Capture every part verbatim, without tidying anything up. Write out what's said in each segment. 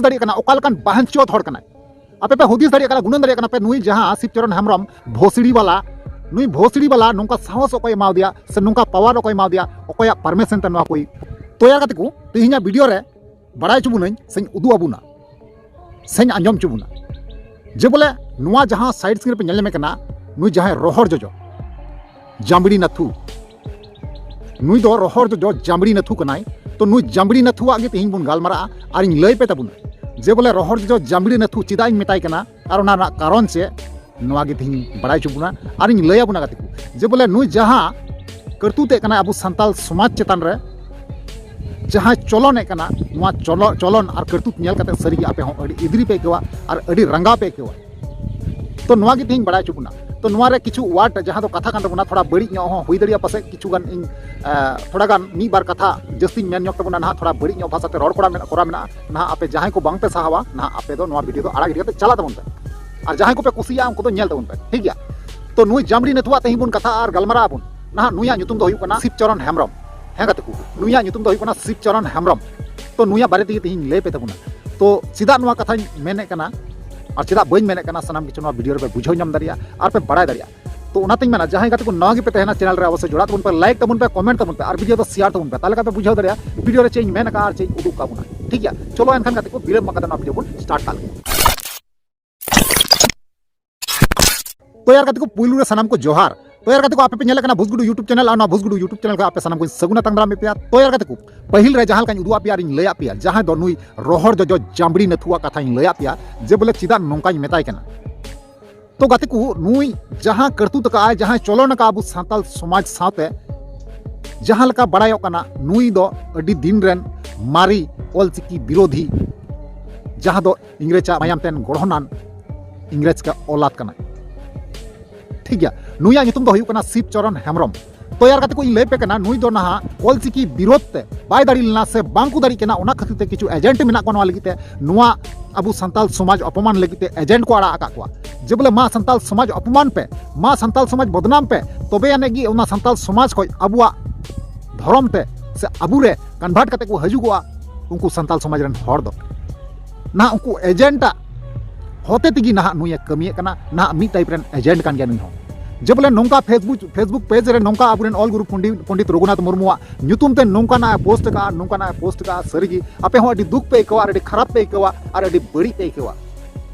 ᱫᱟᱲᱮᱭᱟᱜ ᱠᱟᱱᱟ ᱚᱠᱟ ᱞᱮᱠᱟᱱ ᱵᱟᱦᱟᱱᱪᱚᱛ ᱦᱚᱲ ᱠᱟᱱᱟᱭ᱾ ᱟᱯᱮ ᱯᱮ ᱦᱩᱫᱤᱥ ᱫᱟᱲᱮᱭᱟᱜ ᱠᱟᱱᱟ, ᱜᱩᱱᱟᱹᱱ ᱫᱟᱲᱮᱭᱟᱜ ᱠᱟᱱᱟ ᱯᱮ, ᱱᱩᱭ ᱡᱟᱦᱟᱸ ᱥᱤᱵᱪᱚᱨᱚᱱ ᱦᱮᱢᱵᱨᱚᱢ ᱵᱷᱳᱥᱲᱤ ᱵᱟᱞᱟ, ᱱᱩᱭ ᱵᱷᱳᱥᱲᱤ ᱵᱟᱞᱟ ᱱᱚᱝᱠᱟ ᱥᱟᱦᱚᱥ ᱚᱠᱚᱭ ᱮᱢᱟᱣᱫᱮᱭᱟ ᱥᱮ ᱱᱚᱝᱠᱟ ᱯᱟᱣᱟᱨ ᱚᱠᱚᱭ ᱮᱢᱟᱣᱫᱮᱭᱟ, ᱚᱠᱚᱭᱟᱜ ᱯᱟᱨᱢᱤᱥᱚᱱ ᱛᱮ ᱱᱚᱣᱟ ᱠᱚᱭ ᱛᱚᱭᱟᱨ ᱠᱟᱛᱮ ᱠᱚ ᱛᱮᱦᱮᱧᱟᱜ ᱵᱷᱤᱰᱤᱭᱳ ᱨᱮ ᱵᱟᱲᱟᱭ ᱦᱚᱪᱚ ᱵᱚᱱᱟᱹᱧ ᱥᱮᱧ ᱩᱫᱩᱜ ᱟᱵᱚᱱᱟ, ᱥᱮᱧ ᱟᱸᱡᱚᱢ ᱦᱚᱪᱚ ᱵᱚᱱᱟ ᱡᱮ ᱵᱚᱞᱮ ᱱᱚᱣᱟ ᱡᱟᱦᱟᱸ ᱥᱟᱭᱤᱰ ᱥᱠᱨᱤᱱ ᱨᱮᱯᱮ ᱧᱮᱞ ᱧᱟᱢᱮ ᱠᱟᱱᱟ, ᱱᱩᱭ ᱡᱟᱦᱟᱸᱭ ᱨᱚᱦᱚᱲ ᱡᱚᱡᱚ ᱡᱟᱢᱵᱲᱤ ᱱᱟᱛᱷᱩ, ᱱᱩᱭ ᱫᱚ ᱨᱚᱦᱚᱲ ᱡᱚᱡᱚ ᱡᱟᱢᱵᱲᱤ ᱱᱟᱛᱷᱩ ᱠᱟᱱᱟᱭ᱾ ᱛᱚ ᱱᱩᱭ ᱡᱟᱢᱵᱲᱤ ᱱᱟᱛᱷᱩᱣᱟᱜ ᱜᱮ ᱛᱮᱦᱮᱧ ᱵᱚᱱ ᱜᱟᱞᱢᱟᱨᱟᱜᱼᱟ ᱟᱨ ᱤᱧ ᱞᱟᱹᱭ ᱯᱮ ᱛᱟᱵᱚᱱᱟ ᱡᱮ ᱵᱚᱞᱮ ᱨᱚᱦᱚᱲ ᱡᱚᱡᱚ ᱡᱟᱢᱵᱲᱤ ᱱᱟᱛᱷᱩ ᱪᱮᱫᱟᱜ ᱤᱧ ᱢᱮᱛᱟᱭ ᱠᱟᱱᱟ ᱟᱨ ᱚᱱᱟ ᱨᱮᱱᱟᱜ ᱠᱟᱨᱚᱱ ᱪᱮᱫ, ᱱᱚᱣᱟ ᱜᱮ ᱛᱮᱦᱮᱧ ᱵᱟᱲᱟᱭ ᱦᱚᱪᱚ ᱵᱚᱱᱟ᱾ ᱟᱨ ᱤᱧ ᱞᱟᱹᱭ ᱟᱵᱚᱱᱟ ᱜᱟᱛᱮ ᱠᱚ ᱡᱮ ᱵᱚᱞᱮ ᱱᱩᱭ ᱡᱟᱦᱟᱸ ᱠᱟᱹᱨᱛᱩᱛᱮᱫ ᱠᱟᱱᱟᱭ ᱟᱵᱚ ᱥᱟᱱᱛᱟᱞ ᱥᱚᱢᱟᱡᱽ ᱪᱮᱛᱟᱱ ᱨᱮ ᱡᱟᱦᱟᱸ ᱪᱚᱞᱚᱱᱮᱫ ᱠᱟᱱᱟ, ᱱᱚᱣᱟ ᱪᱚᱞᱚ-, ᱪᱚᱞᱚᱱ ᱟᱨ ᱠᱟᱹᱨᱛᱩᱛ ᱧᱮᱞ ᱠᱟᱛᱮ ᱥᱟᱹᱨᱤᱜᱮ ᱟᱯᱮ ᱦᱚᱸ ᱟᱹᱰᱤ ᱤᱫᱽᱨᱤ ᱯᱮ ᱟᱹᱭᱠᱟᱹᱣᱟ ᱟᱨ ᱟᱹᱰᱤ ᱨᱟᱸᱜᱟᱣ ᱯᱮ ᱟᱹᱭᱠᱟᱹᱣᱟ᱾ ᱛᱚ ᱱᱚᱣᱟ ᱜᱮ ᱛᱮᱦᱮᱧ ᱵᱟᱲᱟᱭ ᱦᱚᱪᱚ ᱵᱚᱱᱟ᱾ ᱛᱚ ᱱᱚᱣᱟ ᱨᱮ ᱠᱤᱪᱷᱩ ᱣᱟᱨᱰ ᱡᱟᱦᱟᱸ ᱫᱚ ᱠᱟᱛᱷᱟ ᱠᱟᱱ ᱛᱟᱵᱚᱱᱟ, ᱛᱷᱚᱲᱟ ᱵᱟᱹᱲᱤᱡ ᱧᱚᱜ ᱦᱚᱸ ᱦᱩᱭ ᱫᱟᱲᱮᱭᱟᱜᱼᱟ, ᱯᱟᱥᱮᱡ ᱠᱤᱪᱷᱩ ᱜᱟᱱ ᱤᱧ, ᱮ, ᱛᱷᱚᱲᱟ ᱜᱟᱱ ᱢᱤᱫ ᱵᱟᱨ ᱠᱟᱛᱷᱟ ᱡᱟᱹᱥᱛᱤᱧ ᱢᱮᱱ ᱧᱚᱜ ᱛᱟᱵᱚᱱᱟ ᱱᱟᱦᱟᱜ, ᱛᱷᱚᱲᱟ ᱵᱟᱹᱲᱤᱡ ᱧᱚᱜ ᱵᱷᱟᱥᱟᱛᱮ ᱨᱚᱲ ᱠᱚᱨᱟ ᱢᱮᱱᱟᱜ, ᱠᱚᱨᱟ ᱢᱮᱱᱟᱜᱼᱟ ᱱᱟᱦᱟᱜ᱾ ᱟᱯᱮ ᱡᱟᱦᱟᱸᱭ ᱠᱚ ᱵᱟᱝ ᱯᱮ ᱥᱟᱦᱟᱣᱟ ᱱᱟᱦᱟᱜ, ᱟᱯᱮ ᱫᱚ ᱱᱚᱣᱟ ᱵᱷᱤᱰᱤᱭᱳ ᱫᱚ ᱟᱲᱟᱜ ᱜᱤᱰᱤ ᱠᱟᱛᱮ ᱪᱟᱞᱟᱜ ᱛᱟᱵᱚᱱ ᱯᱮ, ᱟᱨ ᱡᱟᱦᱟᱸᱭ ᱠᱚᱯᱮ ᱠᱩᱥᱤᱭᱟᱜᱼᱟ ᱩᱱᱠᱩ ᱫᱚ ᱧᱮᱞ ᱛᱟᱵᱚᱱ ᱯᱮ, ᱴᱷᱤᱠ ᱜᱮᱭᱟ? ᱛᱚ ᱱᱩᱭ ᱡᱟᱢᱲᱤ ᱱᱟᱹᱛᱷᱩᱣᱟᱜ ᱛᱮᱦᱮᱧ ᱵᱚᱱ ᱠᱟᱛᱷᱟᱜᱼᱟ ᱟᱨ ᱜᱟᱞᱢᱟᱨᱟᱣ ᱟᱵᱚᱱ᱾ ᱱᱟᱦᱟᱜ ᱱᱩᱭᱟᱜ ᱧᱩᱛᱩᱢ ᱫᱚ ᱦᱩᱭᱩᱜ ᱠᱟᱱᱟ ᱥᱤᱵᱪᱚᱨᱚᱱ ᱦᱮᱢᱵᱨᱚᱢ᱾ ᱦᱮᱸ ᱜᱟᱛᱮ ᱠᱚ, ᱱᱩᱭᱟᱜ ᱧᱩᱛᱩᱢ ᱫᱚ ᱦᱩᱭᱩᱜ ᱠᱟᱱᱟ ᱥᱤᱵᱪᱚᱨᱚᱱ ᱦᱮᱢᱵᱨᱚᱢ᱾ ᱛᱚ ᱱᱩᱭᱟᱜ ᱵᱟᱨᱮ ᱛᱮᱜᱮ ᱛᱮᱦᱮᱧ ᱞᱟᱹᱭ ᱯᱮ ᱛᱟᱵᱚᱱᱟ᱾ ᱛᱚ ᱪᱮᱫᱟᱜ ᱱᱚᱣᱟ ᱠᱟᱛᱷᱟᱧ ᱢᱮᱱᱮᱫ ᱠᱟᱱᱟ ᱟᱨ ᱪᱮᱫᱟᱜ ᱵᱟᱹᱧ ᱢᱮᱱᱮᱫ ᱠᱟᱱᱟ, ᱥᱟᱱᱟᱢ ᱠᱤᱪᱷᱩ ᱱᱚᱣᱟ ᱵᱷᱤᱰᱤᱭᱳ ᱨᱮᱯᱮ ᱵᱩᱡᱷᱟᱹᱣ ᱧᱟᱢ ᱫᱟᱲᱮᱭᱟᱜᱼᱟ ᱟᱨ ᱯᱮ ᱵᱟᱲᱟᱭ ᱫᱟᱲᱮᱭᱟᱜᱼᱟ᱾ ᱛᱚ ᱚᱱᱟᱛᱮᱧ ᱢᱮᱱᱟ ᱡᱟᱦᱟᱸᱭ ᱜᱟᱛᱮ ᱠᱚ ᱱᱟᱣᱟ ᱜᱮᱯᱮ ᱛᱟᱦᱮᱱᱟ ᱪᱮᱱᱮᱞ ᱨᱮ, ᱚᱵᱚᱥᱥᱳᱭ ᱡᱚᱲᱟᱜ ᱛᱟᱵᱚᱱ ᱯᱮ, ᱞᱟᱭᱤᱠ ᱛᱟᱵᱚᱱ ᱯᱮ, ᱠᱚᱢᱮᱱᱴ ᱛᱟᱵᱚᱱ ᱯᱮ ᱟᱨ ᱵᱷᱤᱰᱤᱭᱳ ᱫᱚ ᱥᱮᱭᱟᱨ ᱛᱟᱵᱚᱱ ᱯᱮ, ᱛᱟᱦᱚᱞᱮ ᱠᱷᱟᱱ ᱯᱮ ᱵᱩᱡᱷᱟᱹᱣ ᱫᱟᱲᱮᱭᱟᱜᱼᱟ ᱵᱷᱤᱰᱤᱭᱳ ᱨᱮ ᱪᱮᱫ ᱤᱧ ᱢᱮᱱ ᱟᱠᱟᱫᱼᱟ ᱟᱨ ᱪᱮᱫ ᱤᱧ ᱩᱫᱩᱜ ᱟᱠᱟᱫ ᱵᱚᱱᱟ, ᱴᱷᱤᱠ ᱜᱮᱭᱟ? ᱪᱚᱞᱚ ᱮᱱᱠᱷᱟᱱ ᱜᱟᱛᱮ ᱠᱚ ᱵᱤᱞᱚᱢ ᱠᱟᱛᱮ ᱱᱚᱣᱟ ᱵᱷᱤᱰᱤᱭᱳ ᱵᱚᱱ ᱥᱴᱟᱨᱴ ᱠᱟᱜ ᱞᱮᱜᱮ᱾ ᱛᱚ ᱭᱟᱨ ᱜᱟᱛᱮ ᱠᱚ, ᱯᱩᱭᱞᱩ ᱨᱮ ᱥᱟᱱᱟᱢ ᱠᱚ ᱡᱚᱦᱟᱨ᱾ ᱛᱚ ᱭᱟᱨ ᱜᱟᱛᱮ ᱠᱚ, ᱟᱯᱮ ᱯᱮ ᱧᱮᱞᱮᱫ ᱠᱟᱱᱟ ᱵᱷᱩᱥᱜᱩᱰᱩ YouTube ᱪᱮᱱᱮᱞ, ᱟᱨ ᱱᱚᱣᱟ ᱵᱷᱩᱥᱜᱩᱰᱩ YouTube ᱪᱮᱱᱮᱞ ᱠᱷᱚᱱ ᱟᱯᱮ ᱥᱟᱱᱟᱢ ᱠᱚᱧ ᱥᱟᱹᱜᱩᱱ ᱟᱛᱟᱝ ᱫᱟᱨᱟᱢᱮᱫ ᱯᱮᱭᱟ᱾ ᱛᱚ ᱭᱟᱨ ᱜᱟᱛᱮ ᱠᱚ, ᱯᱟᱹᱦᱤᱞ ᱨᱮ ᱡᱟᱦᱟᱸ ᱞᱮᱠᱟᱧ ᱩᱫᱩᱜ ᱟᱫ ᱯᱮᱭᱟ ᱟᱨᱤᱧ ᱞᱟᱹᱭᱟᱫ ᱯᱮᱭᱟ, ᱡᱟᱦᱟᱸᱭ ᱫᱚ ᱱᱩᱭ ᱨᱚᱦᱚᱲ ᱡᱚᱡᱚ ᱡᱟᱢᱵᱲᱤ ᱱᱟᱹᱛᱷᱩᱣᱟᱜ ᱠᱟᱛᱷᱟᱧ ᱞᱟᱹᱭᱟᱫ ᱯᱮᱭᱟ ᱡᱮ ᱵᱚᱞᱮ ᱪᱮᱫᱟᱜ ᱱᱚᱝᱠᱟᱧ ᱢᱮᱛᱟᱭ ᱠᱟᱱᱟ᱾ ᱛᱚ ᱜᱟᱛᱮ ᱠᱚ, ᱱᱩᱭ ᱡᱟᱦᱟᱸ ᱠᱟᱹᱨᱛᱩᱛ ᱟᱠᱟᱫ ᱟᱭ, ᱡᱟᱦᱟᱸᱭ ᱪᱚᱞᱚᱱ ᱟᱠᱟᱫ ᱟᱵᱚ ᱥᱟᱱᱛᱟᱞ ᱥᱚᱢᱟᱡᱽ ᱥᱟᱶᱛᱮ, ᱡᱟᱦᱟᱸ ᱞᱮᱠᱟ ᱵᱟᱲᱟᱭᱚᱜ ᱠᱟᱱᱟ, ᱱᱩᱭ ᱫᱚ ᱟᱹᱰᱤ ᱫᱤᱱ ᱨᱮᱱ ᱢᱟᱨᱮ ᱚᱞᱪᱤᱠᱤ ᱵᱤᱨᱳᱫᱷᱤ, ᱡᱟᱦᱟᱸ ᱫᱚ ᱤᱝᱨᱮᱡᱽ ᱟᱜ ᱢᱟᱭᱟᱢ ᱛᱮᱱ ᱜᱚᱲᱦᱚᱱᱟᱱ ᱤᱝᱨᱮᱡᱽ ᱠᱚ ᱚᱞᱟᱫ ᱠᱟᱱᱟᱭ᱾ ᱴᱷᱤᱠ ᱜᱮᱭᱟ, ᱱᱩᱭᱟᱜ ᱧᱩᱛᱩᱢ ᱫᱚ ᱦᱩᱭᱩᱜ ᱠᱟᱱᱟ ᱥᱤᱵ ᱪᱚᱨᱚᱱ ᱦᱮᱢᱵᱨᱚᱢ᱾ ᱛᱚ ᱭᱟᱨ ᱜᱟᱛᱮ ᱠᱚ, ᱤᱧ ᱞᱟᱹᱭ ᱯᱮ ᱠᱟᱱᱟ, ᱱᱩᱭ ᱫᱚ ᱱᱟᱦᱟᱜ ᱚᱞᱪᱤᱠᱤ ᱵᱤᱨᱳᱫᱷ ᱛᱮ ᱵᱟᱭ ᱫᱟᱲᱮ ᱞᱮᱱᱟ ᱥᱮ ᱵᱟᱝ ᱠᱚ ᱫᱟᱲᱮᱜ ᱠᱟᱱᱟ, ᱚᱱᱟ ᱠᱷᱟᱹᱛᱤᱨ ᱛᱮ ᱠᱤᱪᱷᱩ ᱮᱡᱮᱱᱴ ᱢᱮᱱᱟᱜ ᱠᱚᱣᱟ ᱱᱚᱣᱟ ᱞᱟᱹᱜᱤᱫ ᱛᱮ, ᱱᱚᱣᱟ ᱟᱵᱚ ᱥᱟᱱᱛᱟᱞ ᱥᱚᱢᱟᱡᱽ ᱚᱯᱚᱢᱟᱱ ᱞᱟᱹᱜᱤᱫ ᱛᱮ ᱮᱡᱮᱱᱴ ᱠᱚ ᱟᱲᱟᱜ ᱟᱠᱟᱫ ᱠᱚᱣᱟ ᱡᱮ ᱵᱚᱞᱮ ᱢᱟ ᱥᱟᱱᱛᱟᱞ ᱥᱚᱢᱟᱡᱽ ᱚᱯᱚᱢᱟᱱ ᱯᱮ, ᱢᱟ ᱥᱟᱱᱛᱟᱞ ᱥᱚᱢᱟᱡᱽ ᱵᱚᱫᱱᱟᱢ ᱯᱮ, ᱛᱚᱵᱮ ᱟᱹᱱᱤᱡ ᱜᱮ ᱚᱱᱟ ᱥᱟᱱᱛᱟᱞ ᱥᱚᱢᱟᱡᱽ ᱠᱷᱚᱱ ᱟᱵᱚᱣᱟᱜ ᱫᱷᱚᱨᱚᱢ ᱛᱮ ᱥᱮ ᱟᱵᱚᱨᱮ ᱠᱚᱱᱵᱷᱟᱨᱴ ᱠᱟᱛᱮ ᱠᱚ ᱦᱤᱡᱩᱜᱚᱜᱼᱟ ᱩᱱᱠᱩ ᱥᱟᱱᱛᱟᱞ ᱥᱚᱢᱟᱡᱽ ᱨᱮᱱ ᱦᱚᱲ ᱫᱚ᱾ ᱱᱟᱦᱟᱜ ᱩᱱᱠᱩ ᱮᱡᱮᱱᱴᱟᱜ ᱦᱚᱛᱮ ᱛᱮᱜᱮ ᱱᱟᱦᱟᱜ ᱱᱩᱭᱮ ᱠᱟᱹᱢᱤᱭᱮᱫ ᱠᱟᱱᱟ᱾ ᱱᱟᱦᱟᱜ ᱢᱤᱫ ᱴᱟᱭᱤᱯ ᱨᱮᱱ ᱮᱡᱮᱱᱴ ᱠᱟᱱ ᱜᱮᱭᱟ ᱱᱩᱭ ᱦᱚᱸ᱾ ᱡᱮ ᱵᱚᱞᱮ ᱱᱚᱝᱠᱟ ᱯᱷᱮᱥᱵᱩᱠ ᱯᱷᱮᱥᱵᱩᱠ ᱯᱮᱡᱽ ᱨᱮ ᱱᱚᱝᱠᱟ ᱟᱵᱚᱨᱮᱱ ᱚᱞ ᱜᱩᱨᱩ ᱯᱚᱱᱰᱤᱛ ᱯᱚᱱᱰᱤᱛ ᱨᱚᱜᱷᱩᱱᱟᱛᱷ ᱢᱩᱨᱢᱩᱣᱟᱜ ᱧᱩᱛᱩᱢ ᱛᱮ ᱱᱚᱝᱠᱟᱱᱟᱜ ᱮ ᱯᱳᱥᱴ ᱟᱠᱟᱫᱼᱟ, ᱱᱚᱝᱠᱟᱱᱟᱜ ᱮ ᱯᱳᱥᱴ ᱟᱠᱟᱫᱼᱟ᱾ ᱥᱟᱹᱨᱤᱜᱮ ᱟᱯᱮ ᱦᱚᱸ ᱟᱹᱰᱤ ᱫᱩᱠ ᱯᱮ ᱟᱹᱭᱠᱟᱹᱣᱟ ᱟᱨ ᱟᱹᱰᱤ ᱠᱷᱟᱨᱟᱯ ᱯᱮ ᱟᱹᱭᱠᱟᱹᱣᱟ ᱟᱨ ᱟᱹᱰᱤ ᱵᱟᱹᱲᱤᱡ ᱯᱮ ᱟᱹᱭᱠᱟᱹᱣᱟ᱾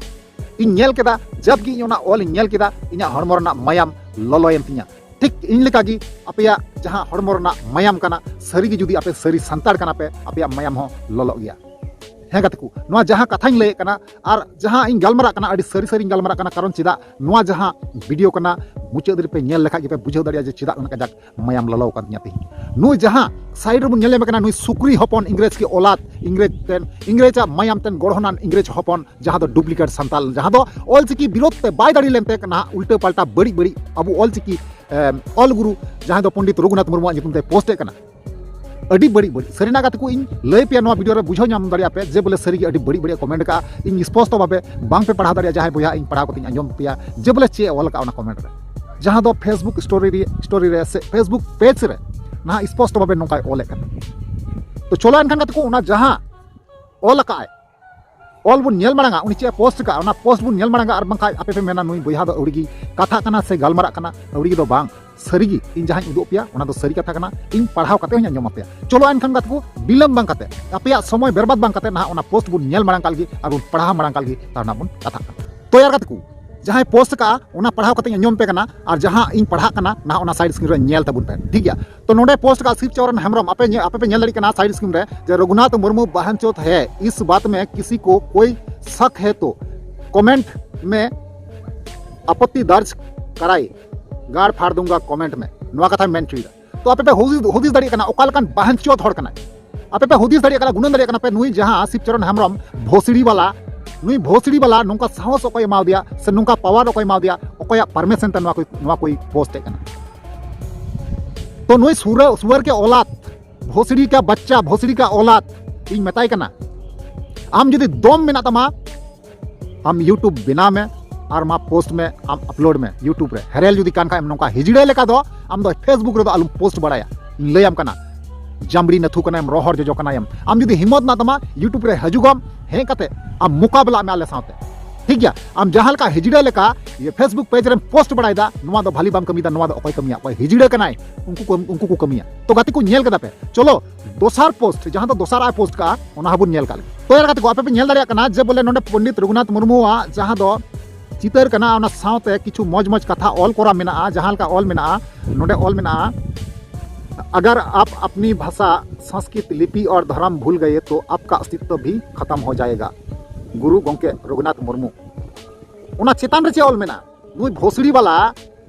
ᱤᱧ ᱧᱮᱞ ᱠᱮᱫᱟ, ᱡᱟᱵ ᱜᱮ ᱤᱧ ᱚᱱᱟ ᱚᱞ ᱤᱧ ᱧᱮᱞ ᱠᱮᱫᱟ, ᱤᱧᱟᱹᱜ ᱦᱚᱲᱢᱚ ᱨᱮᱱᱟᱜ ᱢᱟᱭᱟᱢ ᱞᱚᱞᱚᱭᱮᱱ ᱛᱤᱧᱟ᱾ ᱴᱷᱤᱠ ᱤᱧ ᱞᱮᱠᱟᱜᱮ ᱟᱯᱮᱭᱟᱜ ᱡᱟᱦᱟᱸ ᱦᱚᱲᱢᱚ ᱨᱮᱱᱟᱜ ᱢᱟᱭᱟᱢ ᱠᱟᱱᱟ, ᱥᱟᱹᱨᱤᱜᱮ ᱡᱩᱫᱤ ᱟᱯᱮ ᱥᱟᱹᱨᱤ ᱥᱟᱱᱛᱟᱲ ᱠᱟᱱᱟ ᱯᱮ, ᱟᱯᱮᱭᱟᱜ ᱢᱟᱭᱟᱢ ᱦᱚᱸ ᱞᱚᱞᱚᱜ ᱜᱮᱭᱟ᱾ ᱦᱮᱸ ᱜᱟᱛᱮ ᱠᱚ, ᱱᱚᱣᱟ ᱡᱟᱦᱟᱸ ᱠᱟᱛᱷᱟᱧ ᱞᱟᱹᱭᱮᱫ ᱠᱟᱱᱟ ᱟᱨ ᱡᱟᱦᱟᱸ ᱤᱧ ᱜᱟᱞᱢᱟᱨᱟᱜ ᱠᱟᱱᱟ, ᱟᱹᱰᱤ ᱥᱟᱹᱨᱤ ᱥᱟᱹᱨᱤᱧ ᱜᱟᱞᱢᱟᱨᱟᱜ ᱠᱟᱱᱟ᱾ ᱠᱟᱨᱚᱱ ᱪᱮᱫᱟᱜ, ᱱᱚᱣᱟ ᱡᱟᱦᱟᱸ ᱵᱷᱤᱰᱤᱭᱳ ᱠᱟᱱᱟ, ᱢᱩᱪᱟᱹᱫ ᱨᱮᱯᱮ ᱧᱮᱞ ᱞᱮᱠᱷᱟᱡ ᱜᱮᱯᱮ ᱵᱩᱡᱷᱟᱹᱣ ᱫᱟᱲᱮᱭᱟᱜᱼᱟ ᱡᱮ ᱪᱮᱫᱟᱜ ᱩᱱᱟᱹᱜ ᱠᱟᱡᱟᱠ ᱢᱟᱭᱟᱢ ᱞᱚᱞᱚ ᱟᱠᱟᱱ ᱛᱤᱧᱟ ᱛᱮᱦᱮᱧ᱾ ᱱᱩᱭ ᱡᱟᱦᱟᱸ ᱥᱟᱭᱤᱰ ᱨᱮᱵᱚᱱ ᱧᱮᱞ ᱧᱟᱢᱮ ᱠᱟᱱᱟ, ᱱᱩᱭ ᱥᱩᱠᱨᱤ ᱦᱚᱯᱚᱱ, ᱤᱝᱨᱮᱡᱽ ᱠᱤ ᱚᱞᱟᱫ, ᱤᱝᱨᱮᱡᱽ ᱛᱮᱱ, ᱤᱝᱨᱮᱡᱽᱟᱜ ᱢᱟᱭᱟᱢ ᱛᱮᱱ ᱜᱚᱲᱦᱚᱱᱟᱱ ᱤᱝᱨᱮᱡᱽ ᱦᱚᱯᱚᱱ, ᱡᱟᱦᱟᱸ ᱫᱚ ᱰᱩᱯᱞᱤᱠᱮᱴ ᱥᱟᱱᱛᱟᱞ, ᱡᱟᱦᱟᱸ ᱫᱚ ᱚᱞᱪᱤᱠᱤ ᱵᱤᱨᱳᱫᱷ ᱛᱮ ᱵᱟᱭ ᱫᱟᱲᱮ ᱞᱮᱱᱛᱮ ᱱᱟᱦᱟᱜ ᱩᱞᱴᱟᱹ ᱯᱟᱞᱴᱟ ᱵᱟᱹᱲᱤᱡ ᱵᱟᱹᱲᱤᱡ ᱟᱵᱚ ᱚᱞᱪᱤᱠᱤ, ᱮᱢ, ᱚᱞ ᱜᱩᱨᱩ ᱡᱟᱦᱟᱸᱭ ᱫᱚ ᱯᱚᱱᱰᱤᱛ ᱨᱚᱜᱷᱩᱱᱟᱛᱷ ᱢᱩᱨᱢᱩᱣᱟᱜ ᱧᱩᱛᱩᱢ ᱛᱮ ᱯᱳᱥᱴ ᱮᱫ ᱠᱟᱱᱟ᱾ ᱟᱹᱰᱤ ᱵᱟᱹᱲᱤᱡ ᱵᱟᱹᱲᱤᱡ ᱥᱟᱹᱨᱤᱱᱟᱜ ᱜᱟᱛᱮ ᱠᱚ, ᱤᱧ ᱞᱟᱹᱭ ᱯᱮᱭᱟ ᱱᱚᱣᱟ ᱵᱷᱤᱰᱤᱭᱳ ᱨᱮ, ᱵᱩᱡᱷᱟᱹᱣ ᱧᱟᱢ ᱫᱟᱲᱮᱭᱟᱜᱼᱟ ᱯᱮ ᱡᱮ ᱵᱚᱞᱮ ᱥᱟᱹᱨᱤᱜᱮ ᱟᱹᱰᱤ ᱵᱟᱹᱲᱤᱡ ᱵᱟᱹᱲᱤᱡ ᱠᱚᱢᱮᱱᱴ ᱠᱟᱜᱼᱟ᱾ ᱤᱧ ᱥᱯᱚᱥᱴᱚ ᱵᱷᱟᱵᱮ ᱵᱟᱝ ᱯᱮ ᱯᱟᱲᱦᱟᱣ ᱫᱟᱲᱮᱭᱟᱜᱼᱟ, ᱡᱟᱦᱟᱸᱭ ᱵᱚᱭᱦᱟ ᱤᱧ ᱯᱟᱲᱦᱟᱣ ᱠᱟᱛᱮᱧ ᱟᱸᱡᱚᱢ ᱯᱮᱭᱟ ᱡᱮ ᱵᱚᱞᱮ ᱪᱮᱫ ᱮ ᱚᱞ ᱠᱟᱜᱼᱟ ᱚᱱᱟ ᱠᱚᱢᱮᱱᱴ ᱨᱮ, ᱡᱟᱦᱟᱸ ᱫᱚ ᱯᱷᱮᱥᱵᱩᱠ ᱥᱴᱳᱨᱤ ᱨᱮ, ᱥᱴᱳᱨᱤ ᱨᱮ ᱥᱮ ᱯᱷᱮᱥᱵᱩᱠ ᱯᱮᱡᱽ ᱨᱮ ᱱᱟᱦᱟᱜ ᱥᱯᱚᱥᱴᱚ ᱵᱷᱟᱵᱮ ᱱᱚᱝᱠᱟᱭ ᱚᱞᱮᱫ ᱠᱟᱱᱟ᱾ ᱛᱚ ᱪᱚᱞᱚ ᱮᱱᱠᱷᱟᱱ ᱜᱟᱛᱮ ᱠᱚ, ᱚᱱᱟ ᱡᱟᱦᱟᱸ ᱚᱞ ᱟᱠᱟᱫ ᱟᱭ, ᱚᱞ ᱵᱚᱱ ᱧᱮᱞ ᱢᱟᱲᱟᱝᱟ, ᱩᱱᱤ ᱪᱮᱫ ᱮ ᱯᱳᱥᱴ ᱟᱠᱟᱫ, ᱚᱱᱟ ᱯᱳᱥᱴ ᱵᱚᱱ ᱧᱮᱞ ᱢᱟᱲᱟᱝᱟ᱾ ᱟᱨ ᱵᱟᱝᱠᱷᱟᱡ ᱟᱯᱮ ᱯᱮ ᱢᱮᱱᱟ, ᱱᱩᱭ ᱵᱚᱭᱦᱟ ᱫᱚ ᱟᱹᱣᱲᱤ ᱜᱮ ᱠᱟᱛᱷᱟᱜ ᱠᱟᱱᱟ ᱥᱮ ᱜᱟᱞᱢᱟᱨᱟᱜ ᱠᱟᱱᱟ᱾ ᱟᱹᱣᱲᱤ ᱜᱮ ᱫᱚ ᱵᱟᱝ, ᱥᱟᱹᱨᱤ ᱜᱮ ᱤᱧ ᱡᱟᱦᱟᱸᱧ ᱩᱫᱩᱜ ᱯᱮᱭᱟ ᱚᱱᱟ ᱫᱚ ᱥᱟᱹᱨᱤ ᱠᱟᱛᱷᱟ ᱠᱟᱱᱟ᱾ ᱤᱧ ᱯᱟᱲᱦᱟᱣ ᱠᱟᱛᱮ ᱦᱚᱸᱧ ᱟᱸᱡᱚᱢ ᱟᱯᱮᱭᱟ᱾ ᱪᱚᱞᱚ ᱮᱱᱠᱷᱟᱱ ᱜᱟᱛᱮ ᱠᱚ, ᱵᱤᱞᱚᱢ ᱵᱟᱝ ᱠᱟᱛᱮ, ᱟᱯᱮᱭᱟᱜ ᱥᱚᱢᱚᱭ ᱵᱮᱨᱵᱟᱫ ᱵᱟᱝ ᱠᱟᱛᱮ ᱱᱟᱦᱟᱜ ᱚᱱᱟ ᱯᱳᱥᱴ ᱵᱚᱱ ᱧᱮᱞ ᱢᱟᱲᱟᱝ ᱠᱟᱜ ᱞᱮᱜᱮ ᱟᱨ ᱵᱚᱱ ᱯᱟᱲᱦᱟᱣ ᱢᱟᱲᱟᱝ ᱠᱟᱜ ᱞᱮᱜᱮ, ᱛᱟᱨ ᱱᱟᱦᱟᱜ ᱵᱚᱱ ᱠᱟᱛᱷᱟᱜ ᱠᱟᱱᱟ᱾ ᱛᱚ ᱭᱟᱨ ᱜᱟᱛᱮ ᱠᱚ, ᱡᱟᱦᱟᱸᱭ ᱯᱳᱥᱴ ᱠᱟᱜᱼᱟ ᱚᱱᱟ ᱯᱟᱲᱦᱟᱣ ᱠᱟᱛᱮᱧ ᱟᱸᱡᱚᱢ ᱯᱮ ᱠᱟᱱᱟ, ᱟᱨ ᱡᱟᱦᱟᱸ ᱤᱧ ᱯᱟᱲᱦᱟᱜ ᱠᱟᱱᱟ ᱱᱟᱦᱟᱜ ᱚᱱᱟ ᱥᱟᱭᱤᱰ ᱥᱠᱨᱤᱱ ᱨᱮ ᱧᱮᱞ ᱛᱟᱵᱚᱱ ᱯᱮ, ᱴᱷᱤᱠ ᱜᱮᱭᱟ? ᱛᱚ ᱱᱚᱰᱮ ᱯᱳᱥᱴ ᱠᱟᱜᱼᱟ ᱥᱤᱵ ᱪᱚᱨᱚᱱ ᱦᱮᱢᱵᱨᱚᱢ, ᱟᱯᱮ ᱧᱮ-, ᱟᱯᱮ ᱯᱮ ᱧᱮᱞ ᱫᱟᱲᱮᱭᱟᱜ ᱠᱟᱱᱟ ᱥᱟᱭᱤᱰ ᱥᱠᱨᱤᱱ ᱨᱮ, ᱡᱮ ᱨᱚᱜᱷᱩᱱᱟᱛᱷ ᱢᱩᱨᱢᱩ ᱵᱟᱦᱟᱱ ᱪᱳᱫ ᱦᱮ, ᱤᱥ ᱵᱟᱛ ᱢᱮ ᱠᱤᱥᱤ ᱠᱳ ᱠᱳᱭ ᱥᱟᱠ ᱦᱮ ᱛᱚ ᱠᱚᱢᱮᱱᱴ ᱢᱮ ᱟᱯᱚᱛᱛᱤ ᱫᱟᱨᱡᱽ ᱠᱟᱨᱟᱭ, ᱜᱟᱲ ᱯᱷᱟᱲ ᱫᱩᱝᱜᱟ ᱠᱚᱢᱮᱱᱴ ᱢᱮ, ᱱᱚᱣᱟ ᱠᱟᱛᱷᱟᱧ ᱢᱮᱱ ᱦᱚᱪᱚᱭᱮᱫᱟ᱾ ᱛᱚ ᱟᱯᱮ ᱯᱮ ᱦᱩᱫᱤᱥ, ᱦᱩᱫᱤᱥ ᱫᱟᱲᱮᱭᱟᱜ ᱠᱟᱱᱟ ᱚᱠᱟ ᱞᱮᱠᱟᱱ ᱵᱟᱦᱟᱱ ᱪᱳᱫ ᱦᱚᱲ ᱠᱟᱱᱟᱭ? ᱟᱯᱮ ᱯᱮ ᱦᱩᱫᱤᱥ ᱫᱟᱲᱮᱭᱟᱜ ᱠᱟᱱᱟ, ᱜᱩᱱᱟᱹᱱ ᱫᱟᱲᱮᱭᱟᱜ ᱠᱟᱱᱟ ᱯᱮ, ᱱᱩᱭ ᱡᱟᱦᱟᱸ ᱥᱤᱵ ᱪᱚᱨᱚᱱ ᱦᱮᱢᱵᱨᱚᱢ ᱵᱷᱳᱥᱲᱤ ᱵᱟᱞᱟ, ᱱᱩᱭ ᱵᱷᱳᱥᱲᱤ ᱵᱟᱞᱟ ᱱᱚᱝᱠᱟ ᱥᱟᱦᱚᱥ ᱚᱠᱚᱭ ᱮᱢᱟᱣ ᱫᱮᱭᱟ ᱥᱮ ᱱᱚᱝᱠᱟ ᱯᱟᱣᱟᱨ ᱚᱠᱚᱭ ᱮᱢᱟᱣ ᱫᱮᱭᱟ, ᱚᱠᱚᱭᱟᱜ ᱯᱟᱨᱢᱤᱥᱚᱱ ᱛᱮ ᱱᱚᱣᱟ ᱠᱚᱭ, ᱱᱚᱣᱟ ᱠᱚᱭ ᱯᱳᱥᱴ ᱮᱫ ᱠᱟᱱᱟ? ᱛᱚ ᱱᱩᱭ ᱥᱩᱨᱟ-, ᱥᱩᱣᱟᱨ ᱠᱮ ᱚᱞᱟᱫ, ᱵᱷᱳᱥᱲᱤ ᱠᱟ ᱵᱟᱪᱪᱟ, ᱵᱷᱳᱥᱲᱤ ᱠᱟ ᱚᱞᱟᱫ, ᱤᱧ ᱢᱮᱛᱟᱭ ᱠᱟᱱᱟ, ᱟᱢ ᱡᱩᱫᱤ ᱫᱚᱢ ᱢᱮᱱᱟᱜ ᱛᱟᱢᱟ, ᱟᱢ YouTube ᱵᱮᱱᱟᱣ ᱢᱮ ᱟᱨ ᱢᱟ ᱯᱳᱥᱴ ᱢᱮ, ᱟᱢ ᱟᱯᱞᱳᱰ ᱢᱮ YouTube ᱨᱮ᱾ ᱦᱮᱨᱮᱞ ᱡᱩᱫᱤ ᱠᱟᱱ ᱠᱷᱟᱡ ᱮᱢ ᱱᱚᱝᱠᱟ ᱦᱤᱡᱲᱟᱹ ᱞᱮᱠᱟ ᱫᱚ, ᱟᱢ ᱫᱚ Facebook ᱨᱮᱫᱚ ᱟᱞᱚᱢ ᱯᱳᱥᱴ ᱵᱟᱲᱟᱭᱟ᱾ ᱤᱧ ᱞᱟᱹᱭᱟᱢ ᱠᱟᱱᱟ, ᱡᱟᱢᱲᱤ ᱱᱟᱹᱛᱷᱩ ᱠᱟᱱᱟᱭᱮᱢ, ᱨᱚᱦᱚᱲ ᱡᱚᱡᱚ ᱠᱟᱱᱟᱭᱮᱢ᱾ ᱟᱢ ᱡᱩᱫᱤ ᱦᱤᱢᱢᱚᱛ ᱢᱮᱱᱟᱜ ᱛᱟᱢᱟ, YouTube ᱨᱮ ᱦᱤᱡᱩᱜᱚᱜ ᱟᱢ, ᱦᱮᱡ ᱠᱟᱛᱮ ᱟᱢ ᱢᱩᱠᱟᱵᱞᱟᱜ ᱢᱮ ᱟᱞᱮ ᱥᱟᱶᱛᱮ᱾ ᱴᱷᱤᱠ ᱜᱮᱭᱟ, ᱟᱢ ᱡᱟᱦᱟᱸ ᱞᱮᱠᱟ ᱦᱤᱡᱲᱟᱹ ᱞᱮᱠᱟ ᱤᱭᱟᱹ Facebook page ᱨᱮᱢ post ᱵᱟᱲᱟᱭᱮᱫᱟ, ᱱᱚᱣᱟ ᱫᱚ ᱵᱷᱟᱞᱤ ᱵᱟᱢ ᱠᱟᱹᱢᱤᱭᱮᱫᱟ᱾ ᱱᱚᱣᱟ ᱫᱚ ᱚᱠᱚᱭ ᱠᱟᱹᱢᱤᱭᱟ? ᱚᱠᱚᱭ ᱦᱤᱡᱲᱟᱹ ᱠᱟᱱᱟᱭ, ᱩᱱᱠᱩ ᱠᱚ, ᱩᱱᱠᱩ ᱠᱚ ᱠᱟᱹᱢᱤᱭᱟ᱾ ᱛᱚ ᱜᱟᱛᱮ ᱠᱚ, ᱧᱮᱞ ᱠᱮᱫᱟ ᱯᱮ, ᱪᱚᱞᱚ ᱫᱚᱥᱟᱨ post, ᱡᱟᱦᱟᱸ ᱫᱚ ᱫᱚᱥᱟᱨ ᱟᱭ post ᱠᱟᱜᱼᱟ, ᱚᱱᱟ ᱦᱚᱸᱵᱚᱱ ᱧᱮᱞ ᱠᱟᱜ ᱞᱮᱜᱮ᱾ ᱛᱚ ᱜᱟᱛᱮ ᱠᱚ, ᱟᱯᱮ ᱯᱮ ᱧᱮᱞ ᱫᱟᱲᱮᱭᱟᱜ ᱠᱟᱱᱟ ᱡᱮ ᱵᱚᱞᱮ ᱱᱚᱰᱮ ᱯᱚᱱᱰᱤᱛ ᱨᱚᱜᱷᱩᱱᱟᱛᱷ ᱢᱩᱨᱢᱩᱣᱟᱜ ᱡᱟᱦᱟᱸ ᱫᱚ ᱪᱤᱛᱟᱹᱨ ᱠᱟᱱᱟ, ᱚᱱᱟ ᱥᱟᱶᱛᱮ ᱠᱤᱪᱷᱩ ᱢᱚᱡᱽ ᱢᱚᱡᱽ ᱠᱟᱛᱷᱟ ᱚᱞ ᱠᱚᱨᱟ ᱢᱮᱱᱟᱜᱼᱟ᱾ ᱡᱟᱦᱟᱸ ᱞᱮᱠᱟ ᱚᱞ ᱢᱮᱱᱟᱜᱼᱟ, ᱱᱚᱰᱮ ᱚᱞ ᱢᱮᱱᱟᱜᱼᱟ, "अगर आप अपनी भाषा, संस्कृत, लिपि और धर्म भूल गए तो आपका अस्तित्व भी खत्म हो जाएगा।" ᱜᱩᱨᱩ ᱜᱚᱢᱠᱮ ᱨᱚᱜᱷᱩᱱᱟᱛᱷ ᱢᱩᱨᱢᱩ᱾ ᱚᱱᱟ ᱪᱮᱛᱟᱱ ᱨᱮ ᱪᱮᱫ ᱚᱞ ᱢᱮᱱᱟᱜᱼᱟ? ᱱᱩᱭ ᱵᱷᱳᱥᱲᱤ ᱵᱟᱞᱟ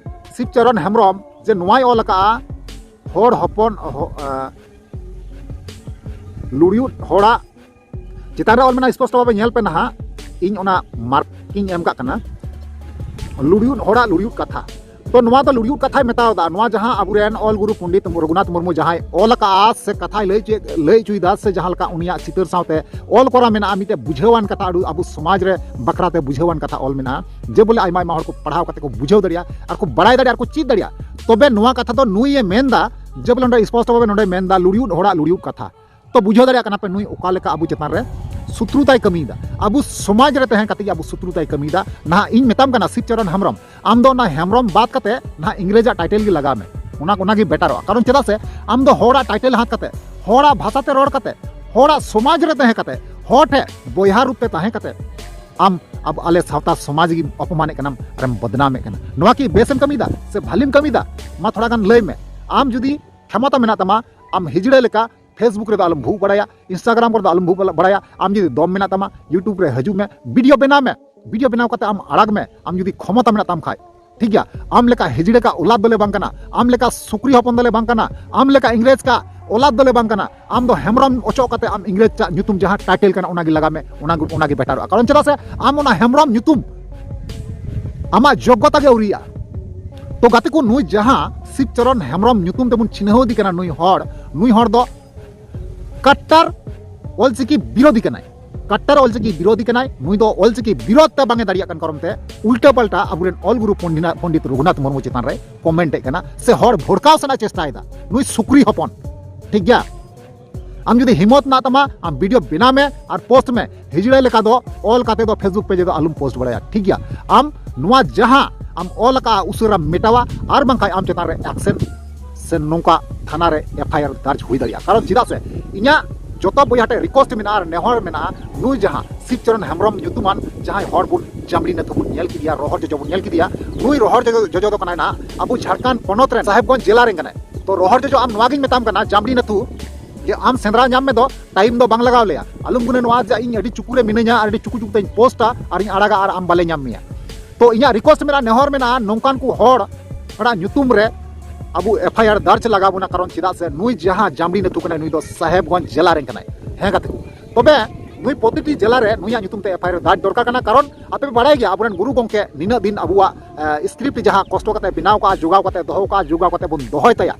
ᱥᱤᱵᱪᱚᱨᱚᱱ ᱦᱮᱢᱵᱨᱚᱢ ᱡᱮ ᱱᱚᱣᱟᱭ ᱚᱞ ᱟᱠᱟᱜᱼᱟ, ᱦᱚᱲ ᱦᱚᱯᱚᱱ, ᱦᱚ-, ᱟ, ᱞᱩᱲᱭᱩᱫ ᱦᱚᱲᱟᱜ ᱪᱮᱛᱟᱱ ᱨᱮ ᱚᱞ ᱢᱮᱱᱟᱜᱼᱟ, ᱥᱯᱚᱥᱴᱚ ᱵᱷᱟᱵᱮ ᱧᱮᱞ ᱯᱮ ᱱᱟᱦᱟᱜ, ᱤᱧ ᱚᱱᱟ mark ᱤᱧ ᱮᱢ ᱠᱟᱜ ᱠᱟᱱᱟ, ᱞᱩᱲᱭᱩᱫ ᱦᱚᱲᱟᱜ ᱞᱩᱲᱭᱩᱫ ᱠᱟᱛᱷᱟ᱾ ᱛᱚ ᱱᱚᱣᱟ ᱫᱚ ᱞᱩᱲᱭᱩᱫ ᱠᱟᱛᱷᱟᱭ ᱢᱮᱛᱟᱣ ᱫᱟ, ᱱᱚᱣᱟ ᱡᱟᱦᱟᱸ ᱟᱵᱚᱨᱮᱱ ᱚᱞ ᱜᱩᱨᱩ ᱯᱚᱱᱰᱤᱛ ᱨᱚᱜᱷᱩᱱᱟᱛᱷ ᱢᱩᱨᱢᱩ ᱡᱟᱦᱟᱸᱭ ᱚᱞ ᱟᱠᱟᱜᱼᱟ ᱥᱮ ᱠᱟᱛᱷᱟᱭ ᱞᱟᱹᱭ ᱦᱚᱪᱚᱭᱮᱫ, ᱞᱟᱹᱭ ᱦᱚᱪᱚᱭᱮᱫᱟ, ᱥᱮ ᱡᱟᱦᱟᱸ ᱞᱮᱠᱟ ᱩᱱᱤᱭᱟᱜ ᱪᱤᱛᱟᱹᱨ ᱥᱟᱶᱛᱮ ᱚᱞ ᱠᱚᱨᱟ ᱢᱮᱱᱟᱜᱼᱟ, ᱢᱤᱫᱴᱮᱡ ᱵᱩᱡᱷᱟᱹᱣᱟᱱ ᱠᱟᱛᱷᱟ, ᱟᱹᱰᱤ ᱟᱵᱚ ᱥᱚᱢᱟᱡᱽ ᱨᱮ ᱵᱟᱠᱷᱨᱟᱛᱮ ᱵᱩᱡᱷᱟᱹᱣᱟᱱ ᱠᱟᱛᱷᱟ ᱚᱞ ᱢᱮᱱᱟᱜᱼᱟ, ᱡᱮ ᱵᱚᱞᱮ ᱟᱭᱢᱟ ᱟᱭᱢᱟ ᱦᱚᱲ ᱠᱚ ᱯᱟᱲᱦᱟᱣ ᱠᱟᱛᱮ ᱠᱚ ᱵᱩᱡᱷᱟᱹᱣ ᱫᱟᱲᱮᱭᱟᱜᱼᱟ, ᱟᱨ ᱠᱚ ᱵᱟᱲᱟᱭ ᱫᱟᱲᱮᱭᱟᱜᱼᱟ, ᱟᱨ ᱠᱚ ᱪᱮᱫ ᱫᱟᱲᱮᱭᱟᱜᱼᱟ᱾ ᱛᱚᱵᱮ ᱱᱚᱣᱟ ᱠᱟᱛᱷᱟ ᱫᱚ ᱱᱩᱭᱮ ᱢᱮᱱᱫᱟ, ᱡᱮ ᱵᱚᱞᱮ ᱱᱚᱰᱮ ᱥᱯᱚᱥᱴᱚ ᱵᱷᱟᱵᱮ ᱱᱚᱰᱮ ᱢᱮᱱᱫᱟ, ᱞᱩᱲᱭᱩᱫ ᱦᱚᱲᱟᱜ ᱞᱩᱲᱭᱩᱫ ᱠᱟᱛᱷᱟ᱾ ᱛᱚ ᱵᱩᱡᱷᱟᱹᱣ ᱫᱟᱲᱮᱭᱟᱜ ᱠᱟᱱᱟ ᱯᱮ, ᱱᱩᱭ ᱚᱠᱟ ᱞᱮᱠᱟ ᱟᱵᱚ ᱪᱮᱛᱟᱱ ᱨᱮ ᱥᱩᱛᱨᱩᱛᱟᱭ ᱠᱟᱹᱢᱤᱭᱮᱫᱟ, ᱟᱵᱚ ᱥᱚᱢᱟᱡᱽ ᱨᱮ ᱛᱟᱦᱮᱸ ᱠᱟᱛᱮ ᱜᱮ ᱟᱵᱚ ᱥᱩᱛᱨᱩᱛᱟᱭ ᱠᱟᱹᱢᱤᱭᱮᱫᱟ᱾ ᱱᱟᱦᱟᱜ ᱤᱧ ᱢᱮᱛᱟᱢ ᱠᱟᱱᱟ, ᱥᱤᱵᱪᱚᱨᱚᱱ ᱦᱮᱢᱵᱨᱚᱢ, ᱟᱢ ᱫᱚ ᱚᱱᱟ ᱦᱮᱢᱵᱨᱚᱢ ᱵᱟᱫ ᱠᱟᱛᱮ ᱱᱟᱦᱟᱜ ᱤᱝᱨᱮᱡᱟᱜ title ᱜᱮ ᱞᱟᱜᱟᱣ ᱢᱮ, ᱚᱱᱟ, ᱚᱱᱟ ᱜᱮ betterᱚᱜᱼᱟ᱾ ᱠᱟᱨᱚᱱ ᱪᱮᱫᱟᱜ ᱥᱮ ᱟᱢ ᱫᱚ ᱦᱚᱲᱟᱜ title ᱦᱟᱛ ᱠᱟᱛᱮ, ᱦᱚᱲᱟᱜ ᱵᱷᱟᱥᱟ ᱛᱮ ᱨᱚᱲ ᱠᱟᱛᱮ, ᱦᱚᱲᱟᱜ ᱥᱚᱢᱟᱡᱽ ᱨᱮ ᱛᱟᱦᱮᱸ ᱠᱟᱛᱮ, ᱦᱚᱲ ᱴᱷᱮᱱ ᱵᱚᱭᱦᱟ ᱨᱩᱯ ᱛᱮ ᱛᱟᱦᱮᱸ ᱠᱟᱛᱮ ᱟᱢ ᱟᱵᱚ, ᱟᱞᱮ ᱥᱟᱶᱛᱟ ᱥᱚᱢᱟᱡᱽ ᱜᱮᱢ ᱚᱯᱚᱢᱟᱱᱮᱫ ᱠᱟᱱᱟᱢ ᱟᱨᱮᱢ ᱵᱚᱫᱱᱟᱢᱮᱫ ᱠᱟᱱᱟ᱾ ᱱᱚᱣᱟ ᱠᱤ ᱵᱮᱥᱮᱢ ᱠᱟᱹᱢᱤᱭᱮᱫᱟ ᱥᱮ ᱵᱷᱟᱞᱤᱢ ᱠᱟᱹᱢᱤᱭᱮᱫᱟ? ᱢᱟ ᱛᱷᱚᱲᱟ ᱜᱟᱱ ᱞᱟᱹᱭ ᱢᱮ᱾ ᱟᱢ ᱡᱩᱫᱤ ᱠᱷᱮᱢᱚᱛᱟ ᱢᱮᱱᱟᱜ ᱛᱟᱢᱟ, ᱟᱢ ᱦᱤᱡᱲᱟᱹ ᱞᱮᱠᱟ Facebook ᱨᱮᱫᱚ ᱟᱞᱚᱢ ᱵᱷᱩᱜ ᱵᱟᱲᱟᱭᱟ, Instagram ᱠᱚᱨᱮ ᱫᱚ ᱟᱞᱚᱢ ᱵᱷᱩᱜ ᱵᱟᱲᱟᱭᱟ᱾ ᱟᱢ ᱡᱩᱫᱤ ᱫᱚᱢ ᱢᱮᱱᱟᱜ ᱛᱟᱢᱟ, YouTube ᱨᱮ ᱦᱤᱡᱩᱜ ᱢᱮ, video ᱵᱮᱱᱟᱣ ᱢᱮ, video ᱵᱮᱱᱟᱣ ᱠᱟᱛᱮ ᱟᱢ ᱟᱲᱟᱜ ᱢᱮ, ᱟᱢ ᱡᱩᱫᱤ ᱠᱷᱚᱢᱚᱛᱟ ᱢᱮᱱᱟᱜ ᱛᱟᱢ ᱠᱷᱟᱡ, ᱴᱷᱤᱠ ᱜᱮᱭᱟ? ᱟᱢ ᱞᱮᱠᱟ ᱦᱤᱡᱲᱟᱹ ᱠᱟ ᱚᱞᱟᱫ ᱫᱚᱞᱮ ᱵᱟᱝ ᱠᱟᱱᱟ, ᱟᱢ ᱞᱮᱠᱟ ᱥᱩᱠᱨᱤ ᱦᱚᱯᱚᱱ ᱫᱚᱞᱮ ᱵᱟᱝ ᱠᱟᱱᱟ, ᱟᱢ ᱞᱮᱠᱟ ᱤᱝᱨᱮᱡᱽ ᱠᱟ ᱚᱞᱟᱫ ᱫᱚᱞᱮ ᱵᱟᱝ ᱠᱟᱱᱟ᱾ ᱟᱢ ᱫᱚ ᱦᱮᱢᱵᱨᱚᱢ ᱚᱪᱚᱜ ᱠᱟᱛᱮ ᱟᱢ ᱤᱝᱨᱮᱡᱽ ᱟᱜ ᱧᱩᱛᱩᱢ ᱡᱟᱦᱟᱸ title ᱠᱟᱱᱟ ᱚᱱᱟ ᱜᱮ ᱞᱟᱜᱟᱣ ᱢᱮ, ᱚᱱᱟ ᱜᱮ, ᱚᱱᱟ ᱜᱮ betterᱚᱜᱼᱟ᱾ ᱠᱟᱨᱚᱱ ᱪᱮᱫᱟᱜ ᱥᱮ ᱟᱢ ᱚᱱᱟ ᱦᱮᱢᱵᱨᱚᱢ ᱧᱩᱛᱩᱢ, ᱟᱢᱟᱜ ᱡᱳᱜᱽᱜᱚᱛᱟ ᱜᱮ ᱟᱹᱣᱨᱤᱭᱟᱜᱼᱟ᱾ ᱛᱚ ᱜᱟᱛᱮ ᱠᱚ, ᱱᱩᱭ ᱡᱟᱦᱟᱸ ᱥᱤᱵᱪᱚᱨᱚᱱ ᱦᱮᱢᱵᱨᱚᱢ ᱧᱩᱛᱩᱢ ᱛᱮᱵᱚᱱ ᱪᱤᱱᱦᱟᱹᱣ ᱮᱫᱮ ᱠᱟᱱᱟ, ᱱᱩᱭ ᱦᱚᱲ, ᱱᱩᱭ ᱦᱚᱲ ᱫᱚ ᱠᱟᱴᱴᱟᱨ ᱚᱞᱪᱤᱠᱤ ᱵᱤᱨᱳᱫᱷᱤ ᱠᱟᱱᱟᱭ᱾ ᱠᱟᱴᱴᱟᱨ ᱚᱞᱪᱤᱠᱤ ᱵᱤᱨᱳᱫᱷᱤ ᱠᱟᱱᱟᱭ᱾ ᱱᱩᱭ ᱫᱚ ᱚᱞᱪᱤᱠᱤ ᱵᱤᱨᱳᱫᱷ ᱛᱮ ᱵᱟᱝ ᱮ ᱫᱟᱲᱮᱭᱟᱜ ᱠᱟᱱ ᱠᱟᱨᱚᱱ ᱛᱮ ᱩᱞᱴᱟᱹ ᱯᱟᱞᱴᱟ ᱟᱵᱚᱨᱮᱱ ᱚᱞ ᱜᱩᱨᱩ ᱯᱚᱱᱰᱤᱱᱟ-, ᱯᱚᱱᱰᱤᱛ ᱨᱚᱜᱷᱩᱱᱟᱛᱷ ᱢᱩᱨᱢᱩ ᱪᱮᱛᱟᱱ ᱨᱮ comment ᱮᱫ ᱠᱟᱱᱟ, ᱥᱮ ᱦᱚᱲ ᱵᱷᱚᱲᱠᱟᱣ ᱥᱮᱱᱟᱜ ᱪᱮᱥᱴᱟᱭᱮᱫᱟ᱾ ᱱᱩᱭ ᱥᱩᱠᱨᱤ ᱦᱚᱯᱚᱱ, ᱴᱷᱤᱠ ᱜᱮᱭᱟ? ᱟᱢ ᱡᱩᱫᱤ ᱦᱤᱢᱚᱛ ᱢᱮᱱᱟᱜ ᱛᱟᱢᱟ, ᱟᱢ ᱵᱷᱤᱰᱤᱭᱳ ᱵᱮᱱᱟᱣ ᱢᱮ ᱟᱨ ᱯᱳᱥᱴ ᱢᱮ᱾ ᱦᱤᱡᱲᱟᱹ ᱞᱮᱠᱟ ᱫᱚ ᱚᱞ ᱠᱟᱛᱮ ᱫᱚ ᱯᱷᱮᱥᱵᱩᱠ ᱯᱮᱡᱽ ᱨᱮᱫᱚ ᱟᱞᱚᱢ ᱯᱳᱥᱴ ᱵᱟᱲᱟᱭᱟ, ᱴᱷᱤᱠ ᱜᱮᱭᱟ? ᱟᱢ ᱱᱚᱣᱟ ᱡᱟᱦᱟᱸ ᱟᱢ ᱚᱞ ᱟᱠᱟᱫᱼᱟ ᱩᱥᱟᱹᱨᱟᱢ ᱢᱮᱴᱟᱣᱟ, ᱟᱨ ᱵᱟᱝᱠᱷᱟᱱ ᱟᱢ ᱪᱮᱛᱟᱱ ᱨᱮ ᱮᱠᱥᱮᱱ ᱥᱮ ᱱᱚᱝᱠᱟ ᱛᱷᱟᱱᱟ ᱨᱮ ᱮᱯᱷ ᱟᱭ ᱟᱨ ᱫᱟᱨᱡᱽ ᱦᱩᱭ ᱫᱟᱲᱮᱭᱟᱜᱼᱟ᱾ ᱠᱟᱨᱚᱱ ᱪᱮᱫᱟᱜ ᱥᱮ ᱤᱧᱟᱹᱜ ᱡᱚᱛᱚ ᱵᱚᱭᱦᱟ ᱴᱷᱮᱱ ᱨᱤᱠᱣᱮᱥᱴ ᱢᱮᱱᱟᱜᱼᱟ ᱟᱨ ᱱᱮᱦᱚᱨ ᱢᱮᱱᱟᱜᱼᱟ, ᱱᱩᱭ ᱡᱟᱦᱟᱸ ᱥᱤᱵ ᱪᱚᱨᱚᱱ ᱦᱮᱢᱵᱨᱚᱢ ᱧᱩᱛᱩᱢᱟᱱ ᱡᱟᱦᱟᱸᱭ ᱦᱚᱲ ᱵᱚᱱ ᱡᱟᱢᱲᱤ ᱱᱟᱹᱛᱷᱩ ᱵᱚᱱ ᱧᱮᱞ ᱠᱮᱫᱮᱭᱟ, ᱨᱚᱦᱚᱲ ᱡᱚᱡᱚ ᱵᱚᱱ ᱧᱮᱞ ᱠᱮᱫᱮᱭᱟ, ᱱᱩᱭ ᱨᱚᱦᱚᱲ ᱡᱚᱡᱚ, ᱡᱚᱡᱚ ᱫᱚ ᱠᱟᱱᱟᱭ ᱱᱟᱦᱟᱜ ᱟᱵᱚ ᱡᱷᱟᱲᱠᱷᱚᱸᱰ ᱯᱚᱱᱚᱛ ᱨᱮᱱ ᱥᱟᱦᱮᱵᱽᱜᱚᱸᱡᱽ ᱡᱮᱞᱟ ᱨᱮᱱ ᱠᱟᱱᱟᱭ᱾ ᱛᱚ ᱨᱚᱦᱚᱲ ᱡᱚᱡᱚ, ᱟᱢ ᱱᱚᱣᱟ ᱜᱤᱧ ᱢᱮᱛᱟᱢ ᱠᱟᱱᱟ, ᱡᱟᱢᱲᱤ ᱱᱟᱹᱛᱷᱩ, ᱡᱮ ᱟᱢ ᱥᱮᱸᱫᱽᱨᱟ ᱧᱟᱢ ᱢᱮ ᱫᱚ ᱴᱟᱭᱤᱢ ᱫᱚ ᱵᱟᱝ ᱞᱟᱜᱟᱣ ᱞᱮᱭᱟ᱾ ᱟᱞᱚᱢ ᱜᱩᱱᱟᱹᱱᱚᱜᱼᱟ ᱡᱮ ᱤᱧ ᱟᱹᱰᱤ ᱪᱩᱠᱩ ᱨᱮ ᱢᱤᱱᱟᱹᱧᱟ ᱟᱨ ᱟᱹᱰᱤ ᱪᱩᱠᱩ ᱪᱩᱠᱩ ᱛᱮᱧ ᱯᱳᱥᱴᱟ ᱟᱨᱤᱧ ᱟᱲᱟᱜᱟ ᱟᱨ ᱟᱢ ᱵᱟᱞᱮ ᱧᱟᱢ ᱢᱮᱭᱟ᱾ ᱛᱚ ᱤᱧᱟᱹᱜ ᱨᱤᱠᱣᱮᱥᱴ ᱢᱮᱱᱟᱜᱼᱟ, ᱱᱮᱦᱚᱨ ᱢᱮᱱᱟᱜᱼᱟ, ᱱᱚᱝᱠᱟᱱ ᱠᱚ ᱦᱚᱲ ᱚᱱᱟ ᱧᱩᱛᱩᱢ ᱨᱮ ᱟᱵᱚ ᱮᱯᱷ ᱟᱭ ᱟᱨ ᱫᱟᱨᱡᱽ ᱞᱟᱜᱟᱣ ᱵᱚᱱᱟ, ᱠᱟᱨᱚᱱ ᱪᱮᱫᱟᱜ ᱥᱮ ᱱᱩᱭ ᱡᱟᱦᱟᱸ ᱡᱟᱢᱲᱤ ᱱᱟᱹᱛᱷᱩ ᱠᱟᱱᱟᱭ, ᱱᱩᱭ ᱫᱚ ᱥᱟᱦᱮᱵᱽᱜᱚᱸᱡᱽ ᱡᱮᱞᱟ ᱨᱮᱱ ᱠᱟᱱᱟᱭ᱾ ᱦᱮᱸ ᱜᱟᱛᱮ ᱠᱚ, ᱛᱚᱵᱮ ᱱᱩᱭ ᱯᱨᱚᱛᱤᱴᱤ ᱡᱮᱞᱟ ᱨᱮ ᱱᱩᱭᱟᱜ ᱧᱩᱛᱩᱢ ᱛᱮ ᱮᱯᱷ ᱟᱭ ᱟᱨ ᱫᱟᱨᱡᱽ ᱫᱚᱨᱠᱟᱨ ᱠᱟᱱᱟ, ᱠᱟᱨᱚᱱ ᱟᱯᱮ ᱯᱮ ᱵᱟᱲᱟᱭ ᱜᱮᱭᱟ ᱟᱵᱚᱨᱮᱱ ᱜᱩᱨᱩ ᱜᱚᱢᱠᱮ ᱱᱤᱱᱟᱹᱜ ᱫᱤᱱ ᱟᱵᱚᱣᱟᱜ ᱥᱠᱨᱤᱯᱴ ᱡᱟᱦᱟᱸ ᱠᱚᱥᱴᱚ ᱠᱟᱛᱮ ᱵᱮᱱᱟᱣ ᱠᱟᱜᱼᱟ, ᱡᱚᱜᱟᱣ ᱠᱟᱛᱮ ᱫᱚᱦᱚ ᱠᱟᱜᱼᱟ, ᱡᱚᱜᱟᱣ ᱠᱟᱛᱮ ᱵᱚᱱ ᱫᱚᱦᱚᱭ ᱛᱟᱭᱟ᱾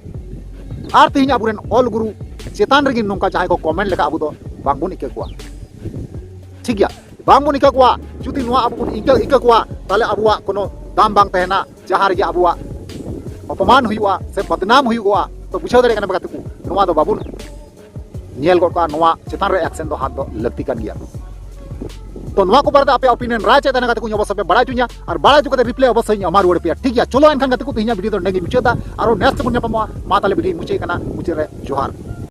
ᱟᱨ ᱛᱮᱦᱮᱧ ᱟᱵᱚᱨᱮᱱ ᱚᱞ ᱜᱩᱨᱩ ᱪᱮᱛᱟᱱ ᱨᱮᱜᱮ ᱱᱚᱝᱠᱟ ᱡᱟᱦᱟᱸᱭ ᱠᱚ ᱠᱚᱢᱮᱱᱴ ᱞᱮᱠᱟ ᱟᱵᱚ ᱫᱚ ᱵᱟᱝᱵᱚᱱ ᱤᱠᱟᱹ ᱠᱚᱣᱟ, ᱴᱷᱤᱠ ᱜᱮᱭᱟ? ᱵᱟᱝᱵᱚᱱ ᱤᱠᱟᱹ ᱠᱚᱣᱟ᱾ ᱡᱩᱫᱤ ᱱᱚᱣᱟ ᱟᱵᱚ ᱵᱚᱱ ᱤᱠᱟᱹ, ᱤᱠᱟᱹ ᱠᱚᱣᱟ, ᱛᱟᱦᱚᱞᱮ ᱟᱵᱚᱣᱟᱜ ᱠᱳᱱᱳ ᱫᱟᱢ ᱵᱟᱝ ᱛᱟᱦᱮᱱᱟ᱾ ᱡᱟᱦᱟᱸ ᱨᱮᱜᱮ ᱟᱵᱚᱣᱟᱜ ᱚᱯᱚᱢᱟᱱ ᱦᱩᱭᱩᱜᱼᱟ ᱥᱮ ᱵᱚᱫᱱᱟᱢ ᱦᱩᱭᱩᱜᱼᱟ, ᱛᱚ ᱵᱩᱡᱷᱟᱹᱣ ᱫᱟᱲᱮᱭᱟᱜ ᱠᱟᱱᱟ ᱯᱮ ᱜᱟᱛᱮ ᱠᱚ, ᱱᱚᱣᱟ ᱫᱚ ᱵᱟᱵᱚᱱ ᱧᱮᱞ ᱜᱚᱫ ᱠᱟᱜᱼᱟ᱾ ᱱᱚᱣᱟ ᱪᱮᱛᱟᱱ ᱨᱮ ᱮᱠᱥᱮᱱ ᱫᱚ ᱦᱟᱛ ᱫᱚ ᱞᱟᱹᱠᱛᱤ ᱠᱟᱱ ᱜᱮᱭᱟ᱾ ᱛᱚ ᱱᱚᱣᱟ ᱠᱚ ᱵᱟᱨᱮᱛᱮ ᱟᱯᱮ ᱚᱯᱤᱱᱤᱭᱚᱱ ᱨᱟᱭ ᱪᱮᱫ ᱛᱟᱦᱮᱱᱟ ᱜᱟᱛᱮ ᱠᱚ, ᱚᱵᱚᱥᱥᱳᱭ ᱯᱮ ᱵᱟᱲᱟᱭ ᱦᱚᱪᱚᱧᱟ, ᱟᱨ ᱵᱟᱲᱟᱭ ᱦᱚᱪᱚ ᱠᱟᱛᱮ ᱨᱤᱯᱞᱟᱭ ᱚᱵᱚᱥᱥᱳᱭ ᱤᱧ ᱮᱢᱟ ᱨᱩᱣᱟᱹᱲ ᱯᱮᱭᱟ, ᱴᱷᱤᱠ ᱜᱮᱭᱟ? ᱪᱚᱞᱚ ᱮᱱᱠᱷᱟᱱ ᱜᱟᱛᱮ ᱠᱚ, ᱛᱮᱦᱮᱧᱟᱜ ᱵᱷᱤᱰᱤᱭᱳ ᱫᱚ ᱱᱚᱸᱰᱮ ᱜᱮ ᱢᱩᱪᱟᱹᱫᱟ᱾ ᱟᱨᱚ ᱱᱮᱠᱥᱴ ᱵᱚᱱ ᱧᱟᱯᱟᱢᱚᱜᱼᱟ᱾ ᱢᱟ ᱛᱟᱦᱚᱞᱮ ᱵᱷᱤᱰᱤᱭᱳ ᱢᱩᱪᱟᱹᱫ ᱠᱟᱱᱟ, ᱢᱩᱪᱟᱹᱫ ᱨᱮ ᱡᱚᱦᱟᱨ᱾